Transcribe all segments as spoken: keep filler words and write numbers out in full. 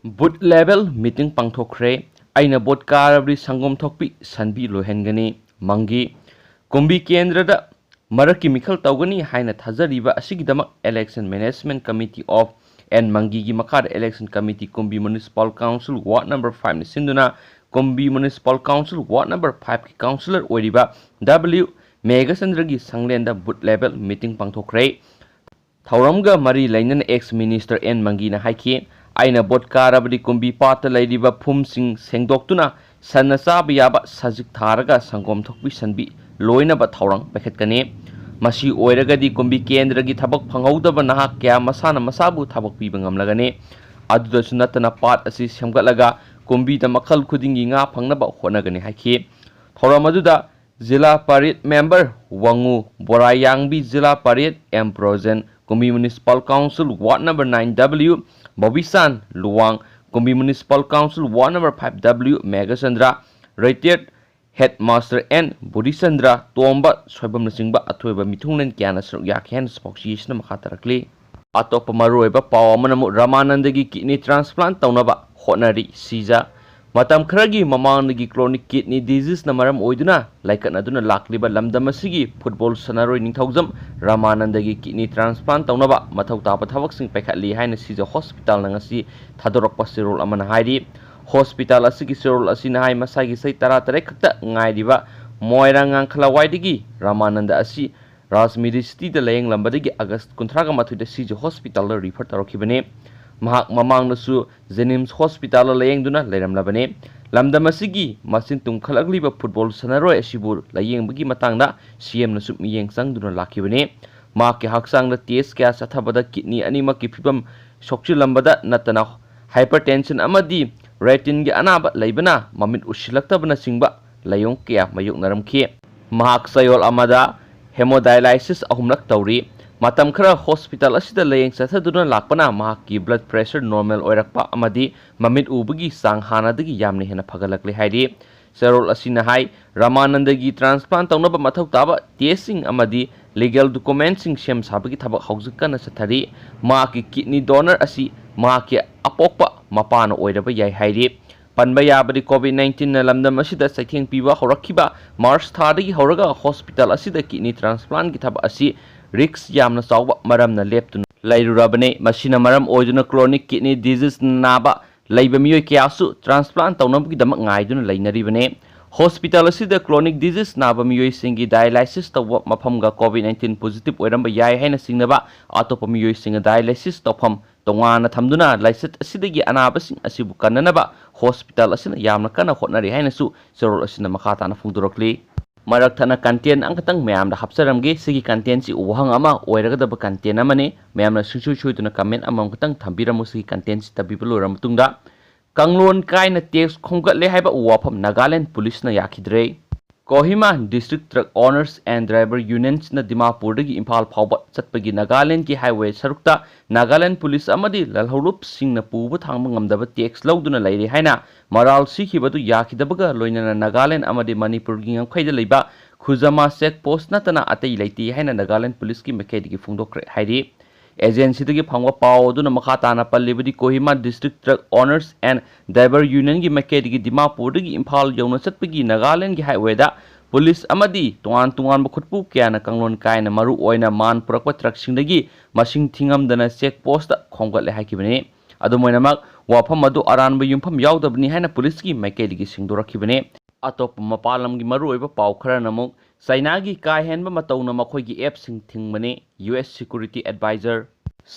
Booth level meeting ꯄꯥꯡꯊꯣꯛꯈ꯭ꯔꯦ꯫ ꯑꯩꯅ vote ꯀꯥꯔꯕꯗꯤ ꯁꯪꯒꯣꯝ ꯊꯣꯛꯄꯤ ꯁꯟꯕꯤ ꯂꯣꯏꯍꯟꯒꯅꯤ꯫ ꯃꯪꯒꯤ꯫ ꯀꯨꯝꯕꯤ ꯀꯦꯟꯗ꯭ꯔꯗ ꯃꯔꯛꯀꯤ ꯃꯤꯈꯜ ꯇꯧꯒꯅꯤ ꯍꯥꯏꯅ ꯊꯥꯖꯔꯤꯕ ꯑꯁꯤꯒꯤꯗꯃꯛ Election Management Committee of N ꯃꯪꯒꯤꯒꯤ ꯃꯈꯥꯗ Election Committee, ꯀꯨꯝꯕꯤ Municipal Council Ward number five ꯅ ꯁꯤꯟꯗꯨꯅ ꯀꯨꯝꯕꯤ Municipal Council Ward number five ꯀꯤ councillor ꯑꯣꯏꯔꯤꯕ ꯗꯕ꯭ꯂꯤꯎ ꯃꯦꯘꯆꯟꯗ꯭ꯔꯒꯤ ꯁꯪꯂꯦꯟꯗ booth level meeting ꯄꯥꯡꯊꯣꯛꯈ꯭ꯔꯦ꯫ ꯊꯧꯔꯝꯒ ꯃꯔꯤ ꯂꯩꯅꯅ ex minister ꯑꯦꯟ ꯃꯪꯒꯤꯅ ꯍꯥꯏꯈꯤ, "ꯑꯩꯅ ꯚꯣꯠ ꯀꯥꯔꯕꯗꯤ ꯀꯨꯝꯕꯤ ꯄꯥꯠꯇ ꯂꯩꯔꯤꯕ ꯐꯨꯝꯁꯤꯡ ꯁꯦꯡꯗꯣꯛꯇꯨꯅ ꯁꯟꯅ ꯆꯥꯕ ꯌꯥꯕ ꯁꯖꯤꯛ ꯊꯥꯔꯒ ꯁꯪꯒꯣꯝ ꯊꯣꯛꯄꯤ ꯁꯟꯕꯤ ꯂꯣꯏꯅꯕ ꯊꯧꯔꯥꯡ ꯄꯥꯏꯈꯠꯀꯅꯤ꯫ ꯃꯁꯤ ꯑꯣꯏꯔꯒꯗꯤ ꯀꯨꯝꯕꯤ ꯀꯦꯟꯗ꯭ꯔꯒꯤ ꯊꯕꯛ ꯐꯪꯍꯧꯗꯕ ꯅꯍꯥ ꯀꯌꯥ ꯃꯁꯥꯅ ꯃꯁꯥꯕꯨ ꯊꯕꯛ ꯄꯤꯕ ꯉꯝꯂꯒꯅꯤ꯫ ꯑꯗꯨꯗꯁꯨ ꯅꯠꯇꯅ ꯄꯥꯠ ꯑꯁꯤ ꯁꯦꯝꯒꯠꯂꯒ ꯀꯨꯝꯕꯤꯗ ꯃꯈꯜ ꯈꯨꯗꯤꯡꯒꯤ ꯉꯥ ꯐꯪꯅꯕ ꯍꯣꯠꯅꯒꯅꯤ" ꯍꯥꯏꯈꯤ꯫ ꯊꯧꯔꯝ ꯑꯗꯨꯗ zila parishad member Wangu Borayangbi, zila parishad M Projen, Kumbi Municipal Council Ward number nine W Bobisan Luwang, Kumbi Municipal Council Ward number five W Meghachandra, retired headmaster N Budhichandra Tomba ꯁꯣꯏꯕꯝꯅꯆꯤꯡꯕ ꯑꯊꯣꯏꯕ ꯃꯤꯊꯨꯡꯂꯦꯟ ꯀꯌꯥꯅ ꯁꯔꯨꯛ ꯌꯥꯈꯤ ꯍꯥꯏꯅ ꯄꯥꯎꯆꯦꯁꯤꯅ ꯃꯈꯥ ꯇꯥꯔꯛꯂꯤ꯫ ꯑꯇꯣꯞꯄ ꯃꯔꯨꯑꯣꯏꯕ ꯄꯥꯎ ꯑꯃꯅ ꯑꯃꯨꯛ ꯔꯃꯥꯅꯟꯗꯒꯤ kidney transplant ꯇꯧꯅꯕ ꯍꯣꯠꯅꯔꯤ ꯁꯤꯖ꯫ ꯃꯇꯝ ꯈꯔꯒꯤ ꯃꯃꯥꯡꯗꯒꯤ chronic kidney disease ꯅ ꯃꯔꯝ ꯑꯣꯏꯗꯨꯅ ꯂꯥꯏꯀꯠꯅꯗꯨꯅ ꯂꯥꯛꯂꯤꯕ ꯂꯝꯗꯝ ꯑꯁꯤꯒꯤ football ꯁꯥꯟꯅꯔꯣꯏ ꯅꯤꯡꯊꯧꯖꯝ ꯔꯃꯥꯅꯟꯗꯒꯤ kidney transplant ꯇꯧꯅꯕ ꯃꯊꯧ ꯇꯥꯕ ꯊꯕꯛꯁꯤꯡ ꯄꯥꯏꯈꯠꯂꯤ ꯍꯥꯏꯅ ꯁꯤꯖ hospital ꯅ ꯉꯁꯤ ꯊꯥꯗꯣꯔꯛꯄ ꯆꯦꯔꯣꯜ ꯑꯃꯅ ꯍꯥꯏꯔꯤ꯫ Hospital ꯑꯁꯤꯒꯤ ꯆꯦꯔꯣꯜ ꯑꯁꯤꯅ ꯍꯥꯏ, ꯃꯁꯥꯒꯤ ꯆꯍꯤ ꯇꯔꯥ ꯇꯔꯦꯠ ꯈꯛꯇ ꯉꯥꯏꯔꯤꯕ ꯃꯣꯏꯔꯥꯡ ꯉꯥꯡꯈꯂꯋꯥꯏꯗꯒꯤ ꯔꯃꯥꯅꯟꯗ ꯑꯁꯤ ꯔꯥꯖ ꯃꯤꯗꯤ ꯁꯤꯇꯤꯗ ꯂꯥꯌꯦꯡꯂꯝꯕꯗꯒꯤ ꯑꯥꯒꯁ ꯀꯨꯟꯊ꯭ꯔꯥꯒ ꯃꯥꯊꯣꯏꯗ ꯁꯤꯖ hospital ꯗ refer ꯇꯧꯔꯛꯈꯤꯕꯅꯤ꯫ ꯃꯍꯥꯛ ꯃꯃꯥꯡꯗꯁꯨ JNIMS hospital ꯗ ꯂꯥꯌꯦꯡꯗꯨꯅ ꯂꯩꯔꯝꯂꯕꯅꯤ꯫ ꯂꯝꯗꯝ ꯑꯁꯤꯒꯤ ꯃꯁꯤꯡ ꯇꯨꯝꯈꯠꯂꯛꯂꯤꯕ football ꯁꯥꯟꯅꯔꯣꯏ ꯑꯁꯤꯕꯨ ꯂꯥꯌꯦꯡꯕꯒꯤ ꯃꯇꯥꯡꯗ CM ꯅꯁꯨ ꯃꯤꯠꯌꯦꯡ ꯆꯪꯗꯨꯅ ꯂꯥꯛꯈꯤꯕꯅꯤ꯫ ꯃꯍꯥꯛꯀꯤ ꯍꯛꯆꯥꯡꯗ test ꯀꯌꯥ ꯆꯠꯊꯕꯗ kidney ꯑꯅꯤꯃꯛꯀꯤ ꯐꯤꯕꯝ ꯁꯣꯛꯆꯤꯜꯂꯝꯕꯗ ꯅꯠꯇꯅ hypertension ꯑꯃꯗꯤ retin ꯒꯤ ꯑꯅꯥꯕ ꯂꯩꯕꯅ ꯃꯃꯤꯠ ꯎꯁꯤꯜꯂꯛꯇꯕꯅꯆꯤꯡꯕ ꯂꯥꯏꯑꯣꯡ ꯀꯌꯥ ꯃꯥꯌꯣꯛꯅꯔꯝꯈꯤ꯫ ꯃꯍꯥꯛ ꯆꯌꯣꯜ ꯑꯃꯗ hemodialysis ꯑꯍꯨꯝꯂꯛ ꯇꯧꯔꯤ꯫ ꯃꯇꯝ ꯈꯔ hospital ꯑꯁꯤꯗ ꯂꯥꯌꯦꯡ ꯆꯠꯊꯗꯨꯅ ꯂꯥꯛꯄꯅ ꯃꯍꯥꯛꯀꯤ blood pressure normal ꯑꯣꯏꯔꯛꯄ ꯑꯃꯗꯤ ꯃꯃꯤꯠ ꯎꯕꯒꯤ ꯆꯥꯡ ꯍꯥꯟꯅꯗꯒꯤ ꯌꯥꯝꯅ ꯍꯦꯟꯅ ꯐꯒꯠꯂꯛꯂꯦ ꯍꯥꯏꯔꯤ꯫ ꯆꯦꯔꯣꯜ ꯑꯁꯤꯅ ꯍꯥꯏ, ꯔꯃꯥꯅꯟꯗꯒꯤ transplant ꯇꯧꯅꯕ ꯃꯊꯧ ꯇꯥꯕ test ꯁꯤꯡ ꯑꯃꯗꯤ ꯂꯤꯒꯦꯜ ꯗꯣꯀꯨꯃꯦꯟꯁꯤꯡ ꯁꯦꯝ ꯁꯥꯕꯒꯤ ꯊꯕꯛ ꯍꯧꯖꯤꯛ ꯀꯟꯅ ꯆꯠꯊꯔꯤ꯫ ꯃꯍꯥꯛꯀꯤ ꯀꯤꯗꯅꯤ ꯗꯣꯅꯔ ꯑꯁꯤ ꯃꯍꯥꯛꯀꯤ ꯑꯄꯣꯛꯄ ꯃꯄꯥꯅ ꯑꯣꯏꯔꯕ ꯌꯥꯏ ꯍꯥꯏꯔꯤ꯫ ꯄꯟꯕ ꯌꯥꯕꯗꯤ, ꯀꯣꯚꯤꯗ ꯅꯥꯏꯟꯇꯤꯟꯅ ꯂꯝꯗꯝ ꯑꯁꯤꯗ ꯆꯩꯊꯦꯡ ꯄꯤꯕ ꯍꯧꯔꯛꯈꯤꯕ ꯃꯥꯔꯆ ꯊꯥꯗꯒꯤ ꯍꯧꯔꯒ ꯍꯣꯁꯄꯤꯇꯥꯜ ꯑꯁꯤꯗ ꯀꯤꯗꯅꯤ ꯇ꯭ꯔꯥꯟꯁꯄ꯭ꯂꯥꯟꯒꯤ ꯊꯕꯛ ꯑꯁꯤ ꯔꯤꯁ꯭ꯛ ꯌꯥꯝꯅ ꯆꯥꯎꯕ ꯃꯔꯝꯅ ꯂꯦꯞꯇꯨꯅ ꯂꯩꯔꯨꯔꯕꯅꯤ꯫ ꯃꯁꯤꯅ ꯃꯔꯝ ꯑꯣꯏꯗꯨꯅ ꯀ꯭ꯔꯣꯅꯤꯛ ꯀꯤꯗꯅꯤ ꯗꯤꯖꯤꯖ ꯅꯥꯕ ꯂꯩꯕ ꯃꯤꯑꯣꯏ ꯀꯌꯥꯁꯨ ꯇ꯭ꯔꯥꯟꯁꯄ꯭ꯂꯥꯟ ꯇꯧꯅꯕꯒꯤꯗꯃꯛ ꯉꯥꯏꯗꯨꯅ ꯂꯩꯅꯔꯤꯕꯅꯤ꯫ ꯍꯣꯁꯄꯤꯇꯥꯜ ꯑꯁꯤꯗ ꯀ꯭ꯔꯣꯅꯤꯛ ꯗꯤꯖꯤꯖ ꯅꯥꯕ ꯃꯤꯑꯣꯏꯁꯤꯡꯒꯤ ꯗꯥꯏꯂꯥꯏꯁꯤꯁ ꯇꯧꯕ ꯃꯐꯝꯒ ꯀꯣꯚꯤꯗ ꯅꯥꯏꯟꯇꯤꯟ ꯄꯣꯖꯤꯇꯤꯚ ꯑꯣꯏꯔꯝꯕ ꯌꯥꯏ ꯍꯥꯏꯅ ꯆꯤꯡꯅꯕ ꯑꯇꯣꯞꯄ ꯃꯤꯑꯣꯏꯁꯤꯡꯒ ꯗꯥꯏꯂꯥꯏꯁꯤꯁ ꯇꯧꯐꯝ ꯇꯣꯉꯥꯟꯅ ꯊꯝꯗꯨꯅ ꯂꯥꯏꯆꯠ ꯑꯁꯤꯗꯒꯤ ꯑꯅꯥꯕꯁꯤꯡ ꯑꯁꯤꯕꯨ ꯀꯟꯅꯅꯕ ꯍꯣꯁꯄꯤꯇꯥꯜ ꯑꯁꯤꯅ ꯌꯥꯝꯅ ꯀꯟꯅ ꯍꯣꯠꯅꯔꯤ ꯍꯥꯏꯅꯁꯨ ꯆꯦꯔꯣꯜ ꯑꯁꯤꯅ ꯃꯈꯥ ꯇꯥꯅ ꯐꯣꯡꯗꯣꯔꯛꯂꯤ꯫ ꯃꯔꯛ ꯊꯠꯅ ꯀꯟꯇꯦꯟ ꯑꯃꯈꯛꯇꯪ ꯃꯌꯥꯝꯗ ꯍꯥꯞꯆꯔꯝꯒꯦ꯫ ꯁꯤꯒꯤ ꯀꯟꯇꯦꯟꯁꯤ ꯋꯥꯍꯪ ꯑꯃ ꯑꯣꯏꯔꯒꯗꯕ ꯀꯟꯇꯦꯟ ꯑꯃꯅꯤ꯫ ꯃꯌꯥꯝꯅ ꯁꯨꯡꯁꯣꯏ ꯁꯣꯏꯗꯅ ꯀꯃꯦꯟ ꯑꯃꯃꯝꯈꯛꯇꯪ ꯊꯝꯕꯤꯔꯝꯃꯨ꯫ ꯁꯤꯒꯤ ꯀꯟꯇꯦꯟꯁꯤ ꯇꯝꯕꯤꯕ ꯂꯣꯏꯔꯕ ꯃꯇꯨꯡꯗ, ꯀꯥꯡꯂꯣꯟ ꯀꯥꯏꯅ ꯇꯦꯛꯁ ꯈꯣꯝꯒꯠꯂꯦ ꯍꯥꯏꯕ ꯋꯥꯐꯝ ꯅꯥꯒꯥꯂꯦꯟ ꯄꯨꯂꯤꯁꯅ ꯌꯥꯈꯤꯗ꯭ꯔꯦ꯫ Kohima district truck owners and driver ꯌꯨꯅꯤꯌꯟꯁꯅ ꯗꯤꯃꯥꯄꯨꯔꯗꯒꯤ ꯏꯝꯐꯥꯜ ꯐꯥꯎꯕ ꯆꯠꯄꯒꯤ ꯅꯥꯒꯥꯂꯦꯟꯒꯤ ꯍꯥꯏꯋꯦ ꯁꯔꯨꯛꯇ ꯅꯥꯒꯥꯂꯦꯟ ꯄꯨꯂꯤꯁ ꯑꯃꯗꯤ ꯂꯥꯜꯍꯧꯂꯨꯞꯁꯤꯡꯅ ꯄꯨꯕ ꯊꯥꯡꯕ ꯉꯝꯗꯕ ꯇꯦꯛꯁ ꯂꯧꯗꯨꯅ ꯂꯩꯔꯦ ꯍꯥꯏꯅ ꯃꯔꯥꯜ ꯁꯤꯈꯤꯕ ꯑꯗꯨ ꯌꯥꯈꯤꯗꯕꯒ ꯂꯣꯏꯅꯅ ꯅꯥꯒꯥꯂꯦꯟ ꯑꯃꯗꯤ ꯃꯅꯤꯄꯨꯔꯒꯤ ꯉꯝꯈꯩꯗ ꯂꯩꯕ ꯈꯨꯖꯃꯥ ꯆꯦꯛ ꯄꯣꯁ ꯅꯠꯇꯅ ꯑꯇꯩ ꯂꯩꯇꯦ ꯍꯥꯏꯅ ꯅꯥꯒꯥꯂꯦꯟ ꯄꯨꯂꯤꯁꯀꯤ ꯃꯥꯏꯀꯩꯗꯒꯤ ꯐꯣꯡꯗꯣꯛꯈ꯭ꯔꯦ ꯍꯥꯏꯔꯤ꯫ ꯑꯦꯖꯦꯟꯁꯤꯗꯒꯤ ꯐꯪꯕ ꯄꯥꯎ ꯑꯗꯨꯅ ꯃꯈꯥ ꯇꯥꯅ ꯄꯜꯂꯤꯕꯗꯤ, Kohima district truck owners and driver ꯌꯨꯅꯤꯌꯟꯒꯤ ꯃꯥꯏꯀꯩꯗꯒꯤ ꯗꯤꯃꯥꯄꯨꯔꯗꯒꯤ ꯏꯝꯐꯥꯜ ꯌꯧꯅ ꯆꯠꯄꯒꯤ ꯅꯥꯒꯥꯂꯦꯟꯒꯤ ꯍꯥꯏꯋꯦꯗ ꯄꯨꯂꯤꯁ ꯑꯃꯗꯤ ꯇꯣꯉꯥꯟ ꯇꯣꯉꯥꯟꯕ ꯈꯨꯠꯄꯨ ꯀꯌꯥꯅ ꯀꯥꯡꯂꯣꯟ ꯀꯥꯏꯅ ꯃꯔꯨ ꯑꯣꯏꯅ ꯃꯥꯟ ꯄꯨꯔꯛꯄ ꯇ꯭ꯔꯛꯁꯤꯡꯗꯒꯤ ꯃꯁꯤꯡ ꯊꯤꯉꯝꯗꯅ ꯆꯦꯛ ꯄꯣꯁꯇ ꯈꯣꯝꯒꯠꯂꯦ ꯍꯥꯏꯈꯤꯕꯅꯤ꯫ ꯑꯗꯨꯝ ꯑꯣꯏꯅꯃꯛ, ꯋꯥꯐꯝ ꯑꯗꯨ ꯑꯔꯥꯟꯕ ꯌꯨꯝꯐꯝ ꯌꯥꯎꯗꯕꯅꯤ ꯍꯥꯏꯅ ꯄꯨꯂꯤꯁꯀꯤ ꯃꯥꯏꯀꯩꯗꯒꯤ ꯁꯦꯡꯗꯣꯔꯛꯈꯤꯕꯅꯤ꯫ ꯑꯇꯣꯞꯄ ꯃꯄꯥꯟ ꯂꯝꯒꯤ ꯃꯔꯨꯑꯣꯏꯕ ꯄꯥꯎ ꯈꯔꯅ ꯑꯃꯨꯛ, ꯆꯥꯏꯅꯥꯒꯤ ꯀꯥ ꯍꯦꯟꯕ ꯃꯇꯧꯅ ꯃꯈꯣꯏꯒꯤ ꯑꯦꯞꯁꯤꯡ ꯊꯤꯡꯕꯅꯤ, ꯌꯨ ꯑꯦꯁ ꯁꯦꯀ꯭ꯌꯨꯔꯤꯇꯤ ꯑꯦꯗꯚꯥꯏꯖꯔ꯫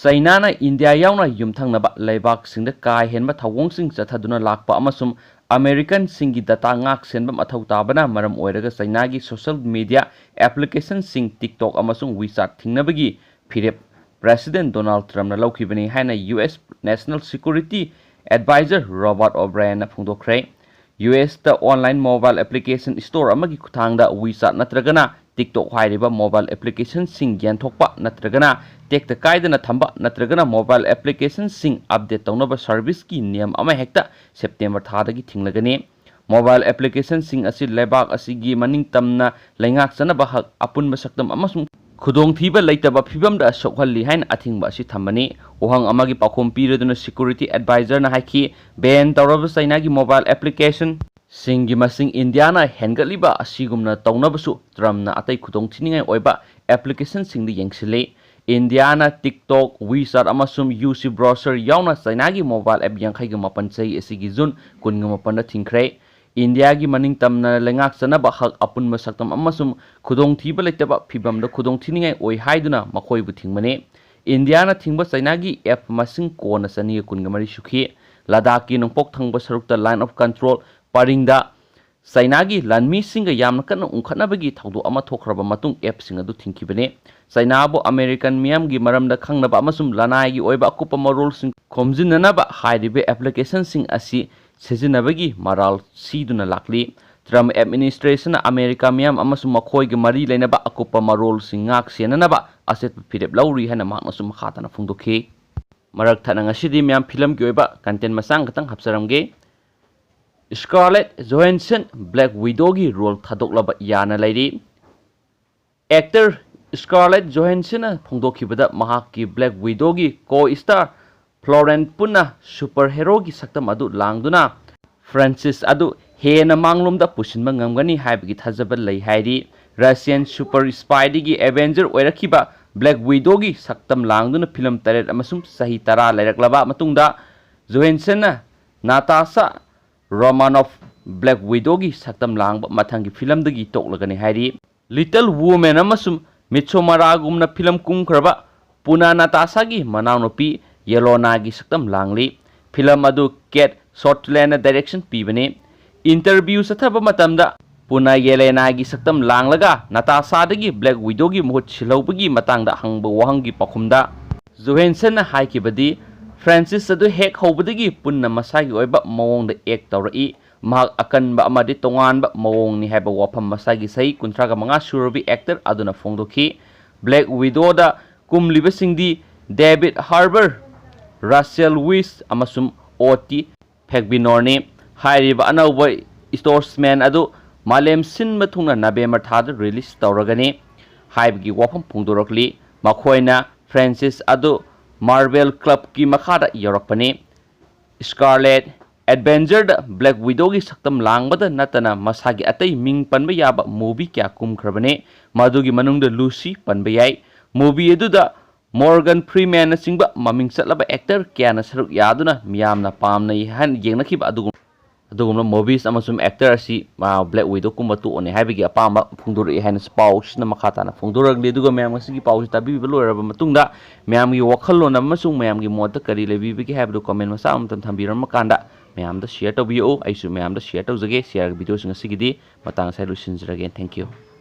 ꯆꯥꯏꯅꯥꯅ ꯏꯟꯗꯤꯌꯥ ꯌꯥꯎꯅ ꯌꯨꯝꯊꯪꯅꯕ ꯂꯩꯕꯥꯛꯁꯤꯡꯗ ꯀꯥ ꯍꯦꯟꯕ ꯊꯧꯑꯣꯡꯁꯤꯡ ꯆꯠꯊꯗꯨꯅ ꯂꯥꯛꯄ ꯑꯃꯁꯨꯡ ꯑꯃꯦꯔꯤꯀꯟꯁꯤꯡꯒꯤ ꯗꯇꯥ ꯉꯥꯛ ꯁꯦꯟꯕ ꯃꯊꯧ ꯇꯥꯕꯅ ꯃꯔꯝ ꯑꯣꯏꯔꯒ ꯆꯥꯏꯅꯥꯒꯤ ꯁꯣꯁꯤꯌꯦꯜ ꯃꯤꯗꯤꯌꯥ ꯑꯦꯄ꯭ꯂꯤꯀꯦꯁꯟꯁꯤꯡ TikTok ꯑꯃꯁꯨꯡ WeChat ꯊꯤꯡꯅꯕꯒꯤ ꯐꯤꯔꯦꯞ ꯄ꯭ꯔꯦꯁꯤꯗꯦꯟ ꯗꯣꯅꯥꯜꯗ ꯇ꯭ꯔꯝꯞꯅ ꯂꯧꯈꯤꯕꯅꯤ ꯍꯥꯏꯅ U S national security adviser Robert ꯑꯣꯕ꯭ꯔꯥꯌꯟꯅ ꯐꯣꯡꯗꯣꯛꯈ꯭ꯔꯦ꯫ ꯌꯨ ꯑꯦꯁꯇ ꯑꯣꯟꯂꯥꯏꯟ ꯃꯣꯕꯥꯏꯜ ꯑꯦꯄ꯭ꯂꯤꯀꯦꯁꯟ ꯁ꯭ꯇꯣꯔ ꯑꯃꯒꯤ ꯈꯨꯠꯊꯥꯡꯗ WeChat ꯅꯠꯇ꯭ꯔꯒꯅ TikTok ꯍꯥꯏꯔꯤꯕ ꯃꯣꯕꯥꯏꯜ ꯑꯦꯄ꯭ꯂꯤꯀꯦꯁꯟꯁꯤꯡ ꯌꯦꯟꯊꯣꯛꯄ ꯅꯠꯇ꯭ꯔꯒꯅ ꯇꯦꯛꯇ ꯀꯥꯏꯗꯅ ꯊꯝꯕ ꯅꯠꯇ꯭ꯔꯒꯅ ꯃꯣꯕꯥꯏꯜ ꯑꯦꯄ꯭ꯂꯤꯀꯦꯁꯟꯁꯤꯡ ꯑꯞꯗꯦꯠ ꯇꯧꯅꯕ ꯁꯔꯚꯤꯁꯀꯤ ꯅꯤꯌꯝ ꯑꯃꯍꯦꯛꯇ ꯁꯦꯞꯇꯦꯝꯕꯔ ꯊꯥꯗꯒꯤ ꯊꯤꯡꯂꯒꯅꯤ꯫ ꯃꯣꯕꯥꯏꯜ ꯑꯦꯄ꯭ꯂꯤꯀꯦꯁꯟꯁꯤꯡ ꯑꯁꯤ ꯂꯩꯕꯥꯛ ꯑꯁꯤꯒꯤ ꯃꯅꯤꯡ ꯇꯝꯅ ꯂꯩꯉꯥꯛꯆꯅꯕ ꯍꯛ, ꯑꯄꯨꯟꯕ ꯁꯛꯇꯝ ꯑꯃꯁꯨꯡ ꯈꯨꯗꯣꯡꯊꯤꯕ ꯂꯩꯇꯕ ꯐꯤꯕꯝꯗ ꯁꯣꯛꯍꯜꯂꯤ ꯍꯥꯏꯅ ꯑꯊꯤꯡꯕ ꯑꯁꯤ ꯊꯝꯕꯅꯤ꯫ ꯋꯥꯍꯪ ꯑꯃꯒꯤ ꯄꯥꯎꯈꯨꯝ ꯄꯤꯔꯗꯨꯅ security advisorꯅ ꯍꯥꯏꯈꯤ, ban ꯇꯧꯔꯕ ꯆꯩꯅꯥꯒꯤ mobile application ꯁꯤꯡꯒꯤ ꯃꯁꯤꯡ ꯏꯟꯗꯤꯌꯥꯅ ꯍꯦꯟꯒꯠꯂꯤꯕ ꯑꯁꯤꯒꯨꯝꯅ ꯇꯧꯅꯕꯁꯨ ꯇ꯭ꯔꯝꯞꯅ ꯑꯇꯩ ꯈꯨꯗꯣꯡꯊꯤꯅꯤꯡꯉꯥꯏ ꯑꯣꯏꯕ applicationꯁꯤꯡꯗ ꯌꯦꯡꯁꯤꯜꯂꯤ꯫ ꯏꯟꯗꯤꯌꯥꯅ TikTok, WeChat ꯑꯃꯁꯨꯡ UC Browser ꯌꯥꯎꯅ ꯆꯩꯅꯥꯒꯤ mobile app ꯌꯥꯡꯈꯩꯒ ꯃꯥꯄꯟ ꯆꯍꯤ ꯑꯁꯤꯒꯤ ꯖꯨꯟ ꯀꯨꯟꯒ ꯃꯥꯄꯟꯗ ꯊꯤꯡꯈ꯭ꯔꯦ꯫ ꯏꯟꯗꯤꯌꯥꯒꯤ ꯃꯅꯤꯡ ꯇꯝꯅ ꯂꯩꯉꯥꯛꯆꯅꯕ ꯍꯛ, ꯑꯄꯨꯟꯕ ꯁꯛꯇꯝ ꯑꯃꯁꯨꯡ ꯈꯨꯗꯣꯡꯊꯤꯕ ꯂꯩꯇꯕ ꯐꯤꯕꯝꯗ ꯈꯨꯗꯣꯡꯊꯤꯅꯤꯡꯉꯥꯏ ꯑꯣꯏ ꯍꯥꯏꯗꯨꯅ ꯃꯈꯣꯏꯕꯨ ꯊꯤꯡꯕꯅꯤ꯫ ꯏꯟꯗꯤꯌꯥꯅ ꯊꯤꯡꯕ ꯆꯩꯅꯥꯒꯤ app ꯃꯁꯤꯡ ꯀꯣꯟꯅ ꯆꯅꯤꯒ ꯀꯨꯟꯒ ꯃꯔꯤ ꯁꯨꯈꯤ꯫ ꯂꯗꯥꯈꯀꯤ ꯅꯣꯡꯄꯣꯛ ꯊꯪꯕ ꯁꯔꯨꯛꯇ Line of Control ꯄꯔꯤꯡꯗ ꯆꯩꯅꯥꯒꯤ ꯂꯥꯟꯃꯤꯁꯤꯡꯒ ꯌꯥꯝꯅ ꯀꯟꯅ ꯎꯪꯈꯠꯅꯕꯒꯤ ꯊꯧꯗꯣꯛ ꯑꯃ ꯊꯣꯛꯈ꯭ꯔꯕ ꯃꯇꯨꯡ appꯁꯤꯡ ꯑꯗꯨ ꯊꯤꯡꯈꯤꯕꯅꯤ꯫ ꯆꯩꯅꯥꯕꯨ American ꯃꯤꯌꯥꯝꯒꯤ ꯃꯔꯝꯗ ꯈꯪꯅꯕ ꯑꯃꯁꯨꯡ ꯂꯅꯥꯏꯒꯤ ꯑꯣꯏꯕ ꯑꯀꯨꯞꯄ ꯃꯔꯣꯜꯁꯤꯡ ꯈꯣꯝꯖꯤꯟꯅꯅꯕ ꯍꯥꯏꯔꯤꯕ applicationꯁꯤꯡ ꯑꯁꯤ ꯁꯤꯖꯤꯟꯅꯕꯒꯤ ꯃꯔꯥꯜ ꯁꯤꯗꯨꯅ ꯂꯥꯛꯂꯤ꯫ ꯇ꯭ꯔꯝꯞ administrationꯅ ꯑꯃꯦꯔꯤꯀꯥ ꯃꯤꯌꯥꯝ ꯑꯃꯁꯨꯡ ꯃꯈꯣꯏꯒ ꯃꯔꯤ ꯂꯩꯅꯕ ꯑꯀꯨꯞꯄ ꯃꯔꯣꯜꯁꯤꯡ ꯉꯥꯛ ꯁꯦꯟꯅꯅꯕ ꯑꯆꯦꯠꯄ ꯐꯤꯔꯦꯞ ꯂꯧꯔꯤ ꯍꯥꯏꯅ ꯃꯍꯥꯛꯅ ꯁꯨꯝ ꯃꯈꯥ ꯇꯥꯅ ꯐꯣꯡꯗꯣꯛꯈꯤ꯫ ꯃꯔꯛ ꯊꯠꯅ ꯉꯁꯤꯗꯤ ꯃꯌꯥꯝ ꯐꯤꯂꯝꯒꯤ ꯑꯣꯏꯕ content ꯃꯆꯥ ꯈꯛꯇꯪ ꯍꯥꯞꯆꯔꯝꯒꯦ꯫ Scarlett Johansson Black Widowꯒꯤ role ꯊꯥꯗꯣꯛꯂꯕ ꯌꯥꯅ ꯂꯩꯔꯤ꯫ Actor Scarlett Johanssonꯅ ꯐꯣꯡꯗꯣꯛꯈꯤꯕꯗ ꯃꯍꯥꯛꯀꯤ Black Widowꯒꯤ co-star Florence Pughꯅ superheroꯒꯤ ꯁꯛꯇꯝ ꯑꯗꯨ ꯂꯥꯡꯗꯨꯅ franchise ꯑꯗꯨ ꯍꯦꯟꯅ ꯃꯥꯡꯂꯣꯝꯗ ꯄꯨꯁꯤꯟꯕ ꯉꯝꯒꯅꯤ ꯍꯥꯏꯕꯒꯤ ꯊꯥꯖꯕ ꯂꯩ ꯍꯥꯏꯔꯤ꯫ Russian super spyꯗꯒꯤ Avenger ꯑꯣꯏꯔꯛꯈꯤꯕ Black Widowꯒꯤ ꯁꯛꯇꯝ ꯂꯥꯡꯗꯨꯅ ꯐꯤꯂꯝ ꯇꯔꯦꯠ ꯑꯃꯁꯨꯡ ꯆꯍꯤ ꯇꯔꯥ ꯂꯩꯔꯛꯂꯕ ꯃꯇꯨꯡꯗ, Johanssonꯅ Natasha Romanoff Black Widowꯒꯤ ꯁꯛꯇꯝ ꯂꯥꯡꯕ ꯃꯊꯪꯒꯤ ꯐꯤꯂꯝꯗꯒꯤ ꯇꯣꯛꯂꯒꯅꯤ ꯍꯥꯏꯔꯤ꯫ Little Women ꯑꯃꯁꯨꯡ Midsommarꯒꯨꯝꯅ ꯐꯤꯂꯝ ꯀꯨꯝꯈ꯭ꯔꯕ ꯄꯨꯅꯥ ꯅꯥꯇꯥꯁꯥꯒꯤ ꯃꯅꯥꯎꯅꯨꯄꯤ ꯌꯦꯂꯣꯅꯥꯒꯤ ꯁꯛꯇꯝ ꯂꯥꯡꯂꯤ꯫ ꯐꯤꯂꯝ ꯑꯗꯨ Kate Shortlandꯅ direction ꯄꯤꯕꯅꯤ꯫ Interview ꯆꯠꯊꯕ ꯃꯇꯝꯗ ꯄꯨꯅꯥ ꯌꯦꯂꯦꯅꯥꯒꯤ ꯁꯛꯇꯝ ꯂꯥꯡꯂꯒ ꯅꯥꯇꯥꯁꯥꯗꯒꯤ Black Widowꯒꯤ ꯃꯍꯨꯠ ꯁꯤꯜꯍꯧꯕꯒꯤ ꯃꯇꯥꯡꯗ ꯍꯪꯕ ꯋꯥꯍꯪꯒꯤ ꯄꯥꯎꯈꯨꯝꯗ, Johanssonꯅ ꯍꯥꯏꯈꯤꯕꯗꯤ, franchise ꯑꯗꯨ ꯍꯦꯛ ꯍꯧꯕꯗꯒꯤ ꯄꯨꯟꯅ ꯃꯁꯥꯒꯤ ꯑꯣꯏꯕ ꯃꯑꯣꯡꯗ act ꯇꯧꯔꯛꯏ꯫ ꯃꯍꯥꯛ ꯑꯀꯟꯕ ꯑꯃꯗꯤ ꯇꯣꯉꯥꯟꯕ ꯃꯑꯣꯡꯅꯤ ꯍꯥꯏꯕ ꯋꯥꯐꯝ ꯃꯁꯥꯒꯤ ꯆꯍꯤ ꯀꯨꯟꯊ꯭ꯔꯥꯒ ꯃꯉꯥ ꯁꯨꯔꯕꯤ actor ꯑꯗꯨꯅ ꯐꯣꯡꯗꯣꯛꯈꯤ꯫ Black Widowꯗ ꯀꯨꯝꯂꯤꯕꯁꯤꯡꯗꯤ David Harbour, Rachel Weisz ꯑꯃꯁꯨꯡ O T Fagbinor ꯅꯤ꯫ ꯍꯥꯏꯔꯤꯕ ꯑꯅꯧꯕ Stormzy ꯑꯗꯨ ꯃꯥꯂꯦꯝ ꯁꯤꯟꯕ ꯊꯨꯡꯅ November ꯊꯥꯗ release ꯇꯧꯔꯒꯅꯤ꯫ ꯍꯥꯏꯕꯒꯤ ꯋꯥꯐꯝ ꯐꯣꯡꯗꯣꯔꯛꯂꯤ꯫ ꯃꯈꯣꯏꯅ franchise ꯑꯗꯨ Marvel Clubꯀꯤ ꯃꯈꯥꯗ ꯌꯧꯔꯛꯄꯅꯤ꯫ Scarlet Adventureꯗ Black Widowꯒꯤ ꯁꯛꯇꯝ ꯂꯥꯡꯕꯗ ꯅꯠꯇꯅ ꯃꯁꯥꯒꯤ ꯑꯇꯩ ꯃꯤꯡ ꯄꯟꯕ ꯌꯥꯕ movie ꯀꯌꯥ ꯀꯨꯝꯈ꯭ꯔꯕꯅꯤ꯫ ꯃꯗꯨꯒꯤ ꯃꯅꯨꯡꯗ Lucy ꯄꯟꯕ ꯌꯥꯏ꯫ Movie ꯑꯗꯨꯗ Morgan Freemanꯅꯆꯤꯡꯕ ꯃꯃꯤꯡ ꯆꯠꯂꯕ actor ꯀꯌꯥꯅ ꯁꯔꯨꯛ ꯌꯥꯗꯨꯅ ꯃꯤꯌꯥꯝꯅ ꯄꯥꯝꯅꯩ ꯍꯥꯏꯅ ꯌꯦꯡꯅꯈꯤꯕ ꯑꯗꯨꯒꯨꯝ-, ꯑꯗꯨꯒꯨꯝꯂꯕ movies ꯑꯃꯁꯨꯡ actor ꯑꯁꯤ, ꯑ, Black Widow ꯀꯨꯝꯕ ꯇꯣꯛꯑꯅꯤ ꯍꯥꯏꯕꯒꯤ ꯑꯄꯥꯝꯕ ꯐꯣꯡꯗꯣꯔꯛꯏ ꯍꯥꯏꯅ ꯄꯥꯎꯁꯤꯅ ꯃꯈꯥ ꯇꯥꯅ ꯐꯣꯡꯗꯣꯔꯛꯂꯤ꯫ ꯑꯗꯨꯒ ꯃꯌꯥꯝ ꯉꯁꯤꯒꯤ ꯄꯥꯎꯁꯤ ꯇꯥꯕꯤꯕ ꯂꯣꯏꯔꯕ ꯃꯇꯨꯡꯗ ꯃꯌꯥꯝꯒꯤ ꯋꯥꯈꯜꯂꯣꯟ ꯑꯃꯁꯨꯡ ꯃꯌꯥꯝꯒꯤ ꯃꯣꯠꯇ ꯀꯔꯤ ꯂꯩꯕꯤꯕꯒꯦ ꯍꯥꯏꯕꯗꯨ comment ꯃꯆꯥ ꯑꯃꯇꯪ ꯊꯝꯕꯤꯔꯝꯕ ꯀꯥꯟꯗ ꯃꯌꯥꯝꯗ share ꯇꯧꯕꯤꯌꯨ꯫ ꯑꯩꯁꯨ ꯃꯌꯥꯝꯗ share ꯇꯧꯖꯒꯦ꯫ Shareꯒꯤ videoꯁꯤ ꯉꯁꯤꯒꯤꯗꯤ ꯃꯇꯥꯡ ꯑꯁꯤꯗ ꯂꯣꯏꯁꯤꯟꯖꯔꯒꯦ꯫ Thank you꯫